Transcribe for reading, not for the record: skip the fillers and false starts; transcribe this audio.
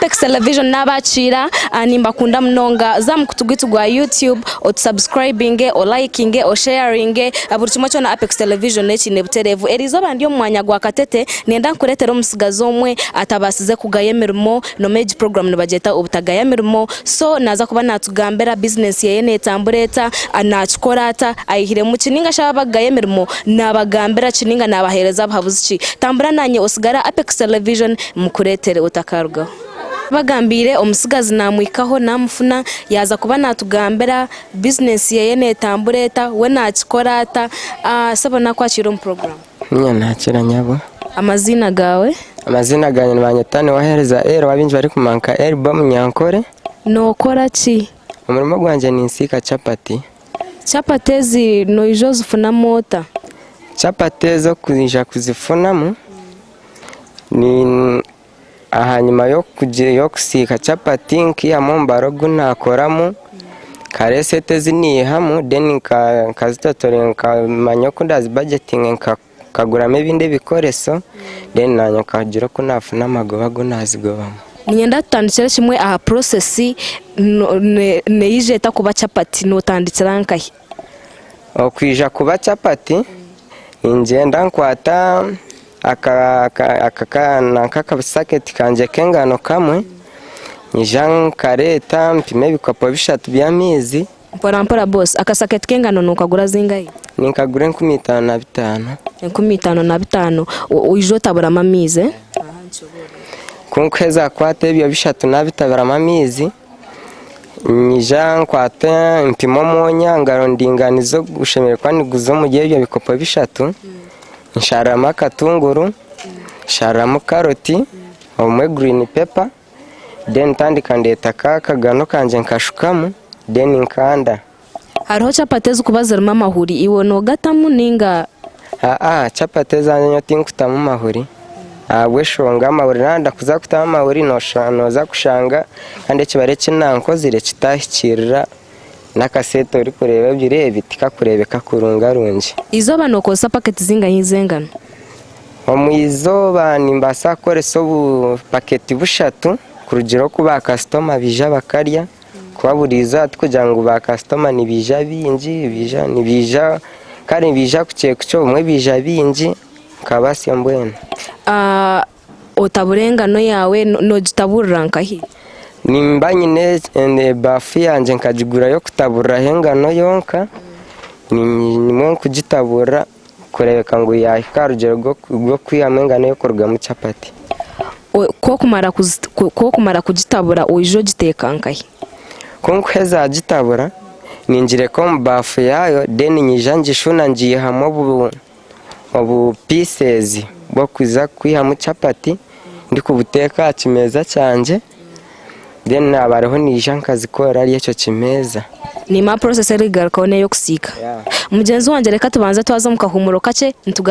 Apex Television n'abakiira, nimbakunda munonga. Za mukutu gwaitu gwa YouTube otusubscribinge, olikinge, osharinge, buri kimwe kyona. Apex Television nekiine butereevu. Eriizooba ndi omu mwanya gwa Katete, nenda nkureetera omutsigazi omwe atabaasize kugaya emirimo. Noma egi program nibagyeta Obutagaya Mirimo. So naaza kuba naatugambira bizinesi yeye neetambura eta, naakikora ata, ayihiremu ki, ninga shi abakugaya emirimo naabagambira ki, ninga naabaheereza buhabuzi ki. Tambura naanye, osigare Apex Television mukureetere, otakarugaho. Bagambiire omutsigazi naamwikaho naamufuna, yaaza kuba naatugambira bizinesi yeye neetambura eta, we naakikora ata. Sebo, nakwakira omu program. Niinye nakira, nyabo. Amaziina gaawe? Amazina gangye nibanyeta Niwahereza Eri, abingi barikumanya nka Eriba Munyankore. Nookora ki? Omurimo gwangye ninsiika chapati. Chapati ezi noija ozifunamu ota? Chapati ezo kwija kuzifunamu ni ahanyima y'okusiika chapati, nkiihamu omubaro ogu naakoramu, nkareeba esente ezi niihamu, then nkazitotora, nkamanya oku ndaazibajetinge, nkaguramu ebindi ebikoreso, then naanye nkagira oku naafuna amagoba agu naazigobamu. Niinyenda tutandikire kimwe aha process neija eta kuba chapati, nootandikira nkahi? Okwija kuba chapati, ningyenda nkwata nk'akasaketi kangye k'engano kamwe, nyija nkareeta mpima ebikopo 3 by'amaizi. Mpora mpora, boss. Akasaketi k'engano nookagura zingahi? Ninkagura 5500. 5500. Oija otaburamu amaizi, eh? Ku nkuheza kukwata ebyo 3 nabitaburamu amaizi, nyija nkwata mpima omwonyo ngaro ndinganiza ogushemereire kuba niguza omuri ebyo bikopo 3, nshariramu akatunguru, nshariramu karoti, obumwe green pepper, then ntandika ndeeta ka akagano kangye nkashukamu, then nkanda. Hariho chapati ezikuba zirimu amahuri, iwe noogatamu ninga? Aa, chapati ezangye nyowe tinkutamu mahuri ahabw'eshonga amahuri nanda kuza kutamu amahuri nooza kushanga kandi ekibara eki nankozire kitahikirira n'akasente orikureeba ebiro ebi tikakureebeka kurungarungi. Eizooba nookozesa paketi zingahi z'engano? Omu izooba nimbaasa kukoresa obupaketi 3 kurugiirira oku baakasitoma baija bakarya, kuba buri izooba tikugira ngu baakasitoma nibaija baingi, baija nibaija kare nibaija kukye kukye, obumwe baija baingi nkabasya mbwenu. Otabura engano yaawe noogitaburira nkahi? Nimba nyine ebaafu yangye nkagigura y'okutaburiraho engano yonka, nimwo nkugitaburira kureebeka ngu yaahika aha rugyero rw'okwihamu engano ey'okurugamu chapati. Ku okumara kugitabura oija ogiteeka nkahi? Ku nkuheza kugitabura, ningireka omu baafu yaayo, then nyija ngishuna ngiihamu obu pieces bw'okuza kwihamu chapati ndikubuteeka aha kimeeza kyangye, then naaba hariho naija nkazikora ahari ekyo kimeeza. Niimanya process erikugarukaho n'ey'okusiika. Mugyenzi wangye, reka tubanze twaza omu kahuumuro kakye nitugaruka.